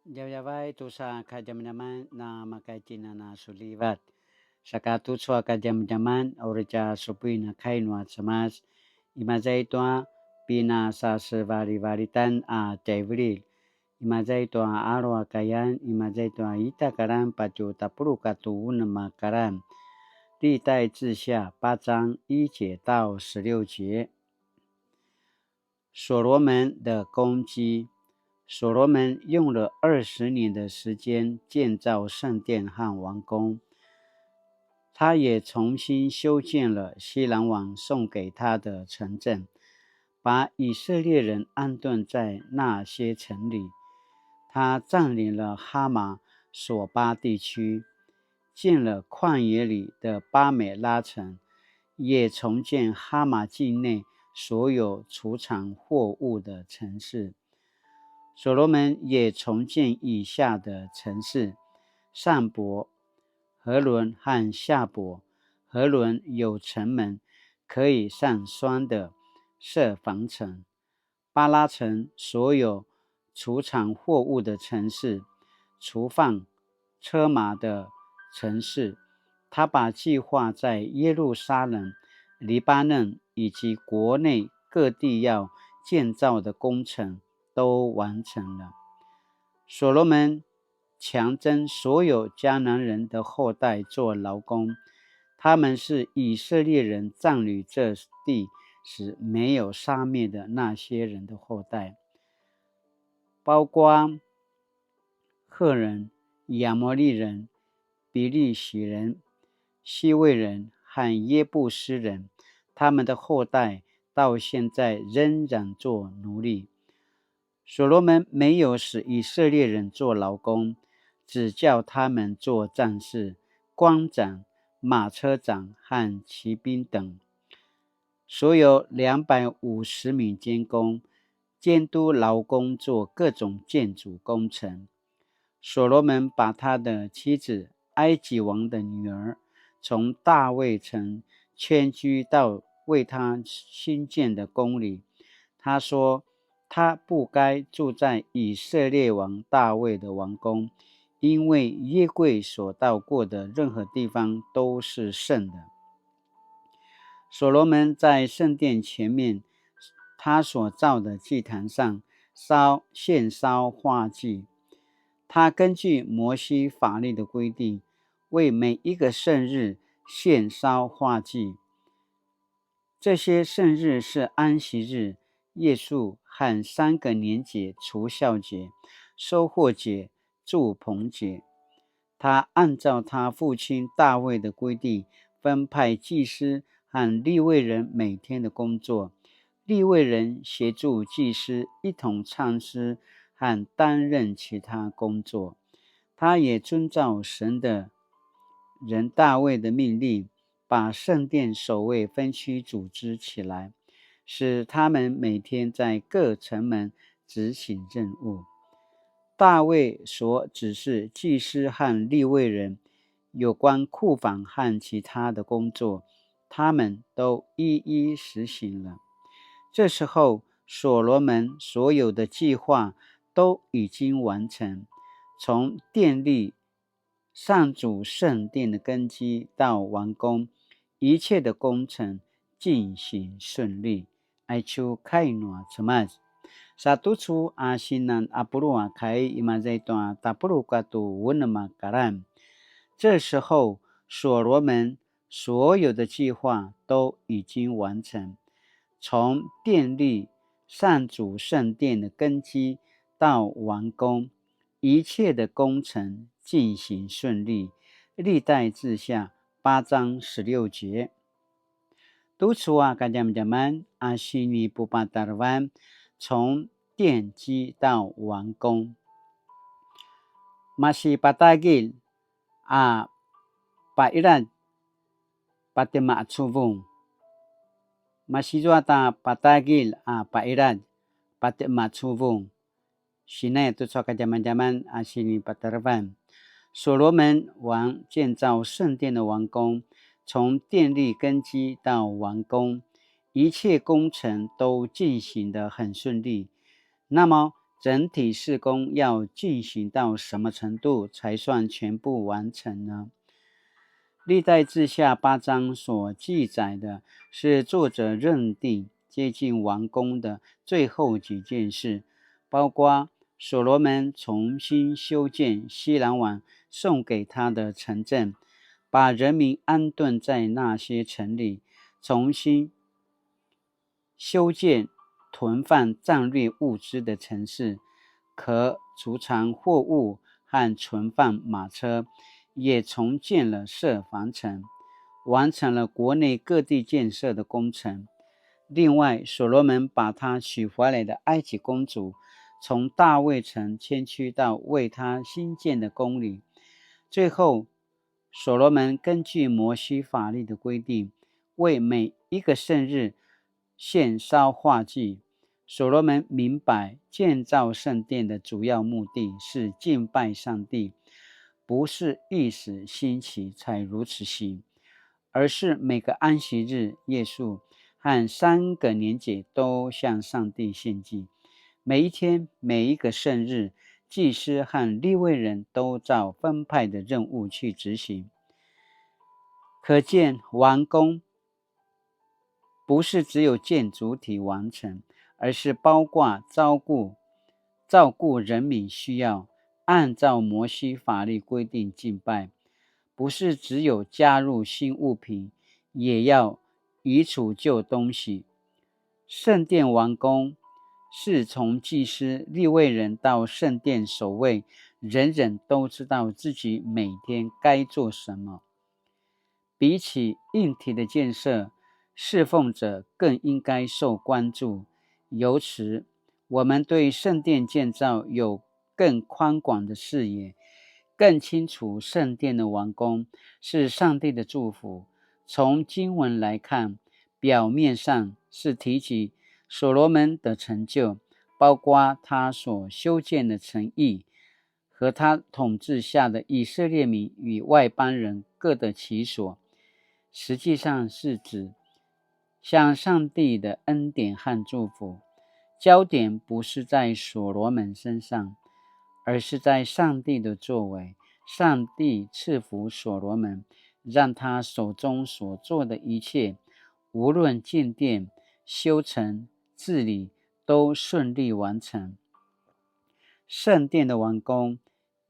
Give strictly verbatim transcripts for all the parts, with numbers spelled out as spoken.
Djavadjavay tusa kadjamadjaman na makaitjinan a sulivat. Saka tucu a kadjamadjaman, uri tja supuin a kai nua Cemas. Imaza i tua pinasasevalivalitan a tjaivililj. Imaza i tua alu a kayan, imaza i tua ita karan patju tapuluq katua unem a karan. 历代志下八章一节到十六节。 所罗门的功绩。所罗门用了二十年的时间建造圣殿和王宫，他也重新修建了希兰王送给他的城镇，把以色列人安顿在那些城里。他占领了哈马、索巴地区， 建了旷野里的巴美拉城，也重建哈马境内所有储藏货物的城市。所罗门也重建以下的城市：上伯、何伦和夏伯。何伦有城门，可以上双的设防城。 巴拉城所有储藏货物的城市，厨房、车马的城市。他把计划在耶路撒冷、黎巴嫩以及国内各地要建造的工程都完成了。所罗门强征所有迦南人的后代做劳工，他们是以色列人占领这地时没有杀灭的那些人的后代，包括赫人、亚摩利人、比利洗人、希未人和耶布斯人，他们的后代到现在仍然做奴隶。 所罗门没有使以色列人做劳工，只叫他们做战士、官长、马车长和骑兵等。所有两百五十名监工监督劳工做各种建筑工程。所罗门把他的妻子埃及王的女儿从大卫城迁居到为他兴建的宫里。他说，他不该住在以色列王大卫的王宫，因为约柜所到过的任何地方都是圣的。所罗门在圣殿前面，他所造的祭坛上烧，献烧化祭。他根据摩西法律的规定，为每一个圣日献烧化祭。这些圣日是安息日、月朔和三个年节：除酵节、收获节、住棚节。他按照他父亲大卫的规定，分派祭司和利未人每天的工作。利未人协助祭司一同唱诗和担任其他工作。他也遵照神的人大卫的命令，把圣殿守卫分区组织起来，使他们每天在各城门执行任务。大卫所指示祭司和利未人有关库房和其他的工作，他们都一一实行了。这时候，所罗门所有的计划都已经完成，从建立上主圣殿的根基到完工，一切的工程进行顺利。Aicu kai nua Cemas. Sa tucu a sinan a pulu a kai, imaza i tua tapuluq katua unem a karan. 这时候，所罗门所有的计划都已经完成，从建立上主圣殿的根基到完工，一切的工程进行顺利。历代志下八章十六节。 Tucu a kadjamadjaman a sinipupatarevan, 从奠基到完工。 Masi patagilj a pailad patemacuvung. Masi zua ta patagilj a pailad patemacuvung. Sinai tucu a kadjamadjaman a sinipatarevan. 所罗门王建造圣殿的完工，从奠立根基到完工，一切工程都进行得很顺利。那么，整體事工要進行到什麼程度才算全部完成呢？歷代志下八章所記載的是作者認定接近完工的最後幾件事，包括所羅門重新修建希兰王送給他的城镇，把人民安顿在那些城里，重新修建囤放战略物資的城市，可储藏货物和存放马车，也重建了设防城，完成了国内各地建设的工程。另外，所罗门把他娶回来的埃及公主从大卫城迁居到为他新建的宫里。最后，所罗门根据摩西法律的规定，为每一个圣日献烧化祭。所罗门明白，建造圣殿的主要目的是敬拜上帝，不是一时兴起才如此行，而是每个安息日、月朔和三个年节都向上帝献祭。每一天、每一个圣日，祭司和利未人都照分派的任务去执行。可见完工不是只有建筑体完成，而是包括照顾、照顾人民需要，按照摩西法律规定敬拜，不是只有加入新物品，也要移除旧东西。圣殿完工是从祭司、利未人到圣殿守卫，人人都知道自己每天该做什么。比起硬体的建设，侍奉者更应该受关注。由此，我们对圣殿建造有更宽广的视野，更清楚圣殿的完工是上帝的祝福。从经文来看，表面上是提及所罗门的成就，包括他所修建的城邑，和他统治下的以色列民与外邦人各得其所，实际上是指向上帝的恩典和祝福。焦点不是在所罗门身上，而是在上帝的作为。上帝赐福所罗门，让他手中所做的一切，无论建殿、修城、治理，都顺利完成。圣殿的完工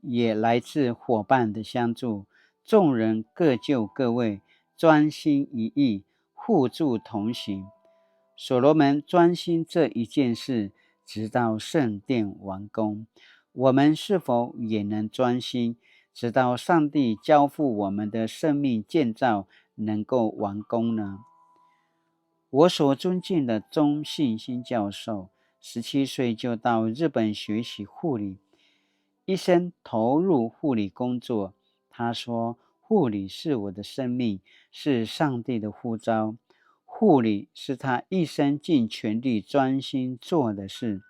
也来自伙伴的相助，众人各就各位，专心一意，互助同行。所罗门专心这一件事，直到圣殿完工。我们是否也能专心，直到上帝交付我们的生命建造能够完工呢？我所尊敬的钟信心教授，十七岁就到日本学习护理，一生投入护理工作。他说：“护理是我的生命，是上帝的呼召。”护理是他一生尽全力专心做的事。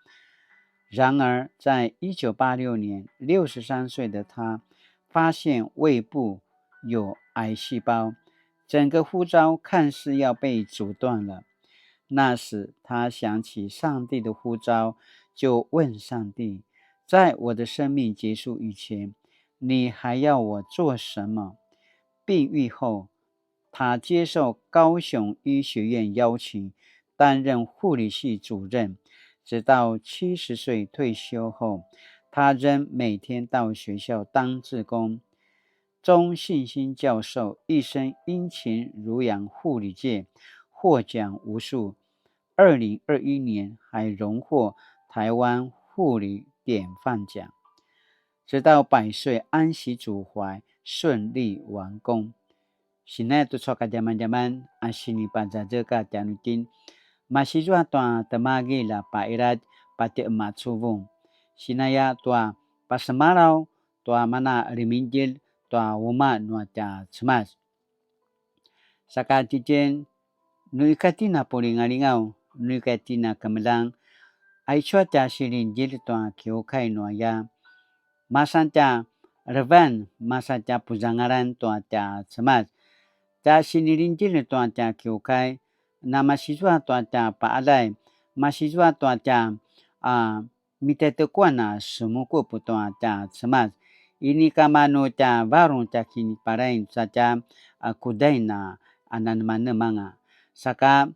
然而，在一九八六年，六十三岁的他发现胃部有癌细胞，整个呼召看似要被阻断了。那时他想起上帝的呼召，就问上帝：“在我的生命结束以前，你还要我做什么？”病愈后，他接受高雄医学院邀请，担任护理系主任，直到七十岁退休后，他仍每天到学校当志工。钟信心教授一生殷勤濡养护理界，获奖无数。二零二一年还荣获台湾护理典范奖，直到百岁安息主怀，顺利完工。Sinai tucu a kadjamadjaman a sinipazazekatj tjanuitjen, masizua tua temagilj a pailadj patje emacuvung. Sinaya tua pasemalaw tua mana lemingdjilj tua umaq nua tja Cemas. Saka tjitjen, nu ika tjen a pulingalingaw, nu ika tjen a kemeljang, aicu a tja silingdjilj tua kiukai nuaya. Masan tja levan, masan tja puzangalan tua tja Cemas. Tja sinilingdjilj tua tja kiukai, na masizua tua tja paqaljay, masizua tua tja, a, mitetekuan a semukup tua tja Cemas. Inika manu tja varung tja kiniparain sa tja, a, kudain a, a nanemanemanga. Saka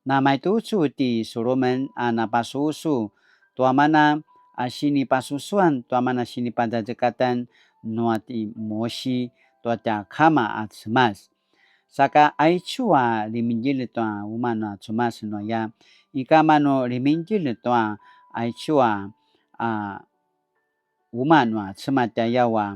namaitucu ti Solomen a napasusu tua mana a sinipasusuan tua mana sinipazazekatan nua ti Mosi tua tja kama a Cemas. Saka aicu a limingdjilj tua umaq nua Cemas nuaya, ika manu limingdjilj tua aicu a, a, umaq nua Cemas tjayaw a,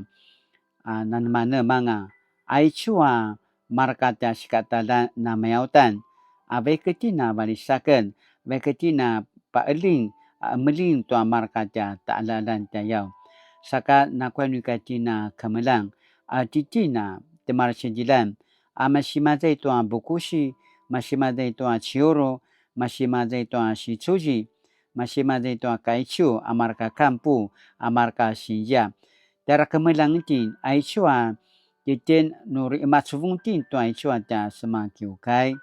a, nanemanemanga, aicu a marka tja sikataqaljan namayautan, a, vaik itjen a valisaken, vaik itjen a paeljing, a, emeljing tua marka tja taqaljaqaljan tjayaw. Saka nakuya nu ika itjen a kemeljang, a, titjen a temalsedjiljan, a, masi maza i tua bukusi, masi maza i tua ciuru, masi maza i tua sicuzi, masi maza i tua kaicu, a marka kampu, a marka sinzia. Tjara kemeljang itjen, aicu a titjen nu uri emacuvung itjen tua aicu a tja sema kiukai.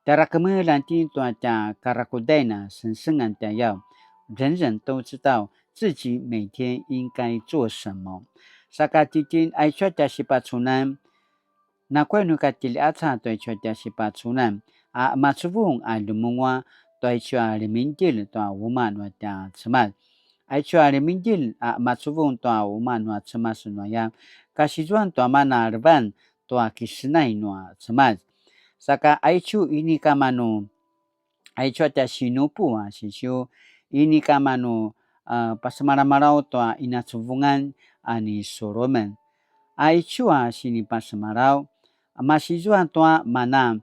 Tjara kemeljang itjen tua tja karakudain a sengsengan tjayaw. 人人都知道自己每天应该做什么. Saka titjen aicu a tja sipacunan, nakuya nu ika tjiljaca tua aicu a tja sipacunan, a emacuvung a ljemungua tua aicu a limingdjilj tua umaq nua tja Cemas. Aicu a limingdjilj a emacuvung tua umaq nua Cemas nuaya, kasizuan tua mana levan tua kisenay nua Cemas. Saka aicu inika manu, aicu a tja sinupu a sisiu, inika manu, a, pasemalamalaw tua inacuvungan a ni Solomen. Aicu a sinipasemalaw, a, masi zua tua mana,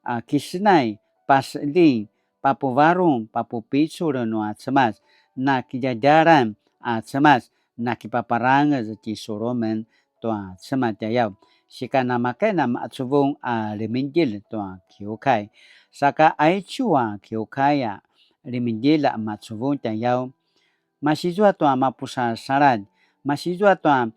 a, kisenay, paseljing, papuvarung, papupicul nua Cemas, na kidjadjalan a Cemas, na kipaparangez ti Solomen tua Cemas tjayaw. Sika namakay na macuvung a limingdjilj tua kiukay. Saka aicu a kiukay a limingdjilj a macuvung tjayaw. Masi zua tua mapusasaladj, masi zua tua,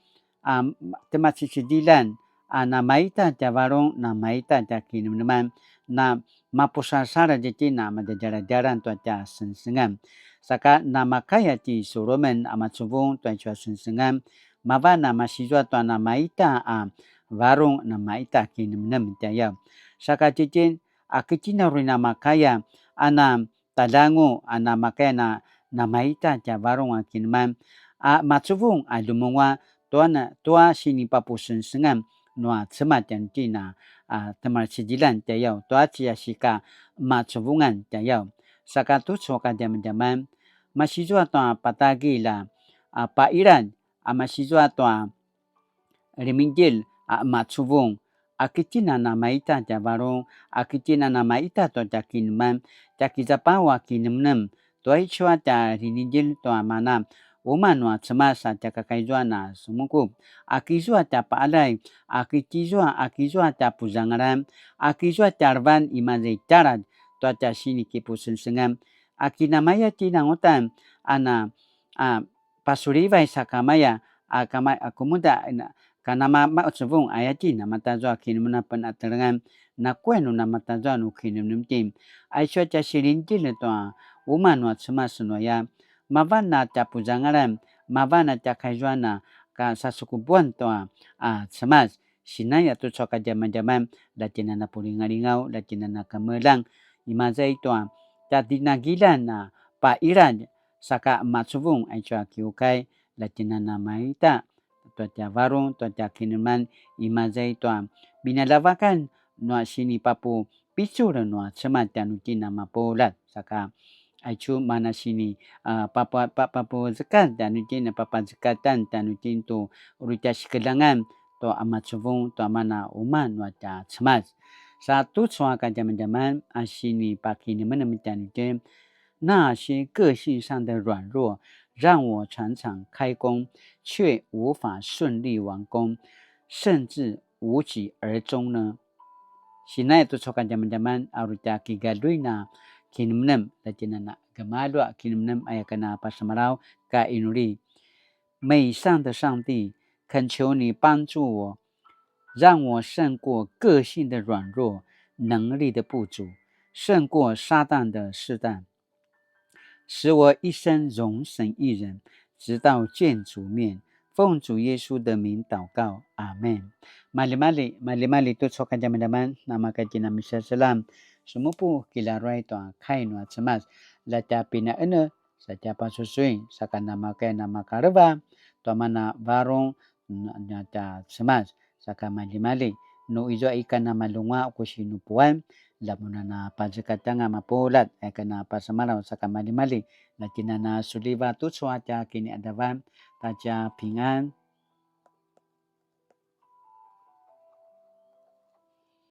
a, temacicedilan, a, namaita tja varung, namaita tja kinemneman, na mapusasaladj itjen a madjadjaladjalan tua tja sengsengan. Saka namakaya ti Solomen a macuvung tua aicu a sengsengan, mavan a masi zua tua namaita a varung, namaita kinemnem tjayaw. Saka titjen, a, kitjen a uri namakaya, a na talangu a namakaya na namaita tja varung a kinemnem, a macuvung a ljemungua tua na, tua sinipapusengsengan nua Cemas tjanuitjen a, a, temalcedilan tjayaw, tua cia sika macuvungan tjayaw. Saka tucu a kadjamadjaman, masi zua tua patagilj a, a, pailadj, a masi zua tua limingdjilj a macuvung, a kitjen a namaita tja varung, a kitjen a namaita tua tja kinemnem, tja kizapaw a kinemnem, tua aicu a tja limingdjilj tua mana umaq nua Cemas a tja kakaizuan a semukup, a kizua tja paalay, a kitizua, a kizua tja puzangalan, a kizua tja levan imaza i taladj tua tja sinikipusengsengan, a kinamaya tinangutan, a na, a, pasulivay sakamaya, a kama-, a kumuda, na, kanama maucuvung aya itjen a matazua kinemnem a penatelengan, nakuya nu namatazua nu kinemnem itjen. Aicu a tja silingdjilj tua umaq nua Cemas nuaya, mavan a tja puzangalan, mavan a tja kaizuan a kasasukupuan tua, a, Cemas. Sinaya tucu a kadjamadjaman, la tjen a na pulingalingaw, la tjen a na kemeljang, imaza i tua tja dinagilan a pailadj, saka macuvung aicu a kiukay, la tjen a namaita tua tja varung, tua tja kinemnem, imaza i tua minalavakan nua sinipapupicul nua Cemas tjanuitjen a mapuljat, saka aicu mana sini, a, papa-, pa-, papuzekatj tjanuitjen, papazekatan tjanuitjen tu uri tja sikeljangan tua macuvung tua mana umaq nua tja Cemas. Sa tucu a kadjamadjaman a sinipakinemenem tjanuitjen, 那些个性上的软弱，让我常常开工，却无法顺利完工，甚至无疾而终呢？ Sinaya tucu a kadjamadjaman a uri tja kigaluin a kinemnem, la tjen a na gemalju a kinemnem aya ken a pasemalaw ka inuli. 美善的上帝，恳求你帮助我，让我胜过个性的软弱、能力的不足，胜过撒旦的试探。使我一生荣神益人，直到见主面。奉主耶稣的名祷告，阿门。Maljimalji, maljimalji tucu a kadjamadjaman, namaka tjinamisaselam, semupu kilaruay tua kai nua Cemas, la tja pinaene, sa tja pasusui, saka namaka namakaleva, tua mana varung, na, na tja Cemas, saka maljimalji, nu izua ika namalunguaq ku sinupuan, la mun a na pazekatj anga mapuljat, ika na pasemalaw saka maljimalji, la tjinana suliva tucu a tja kiniqadavan, ta tja pingan,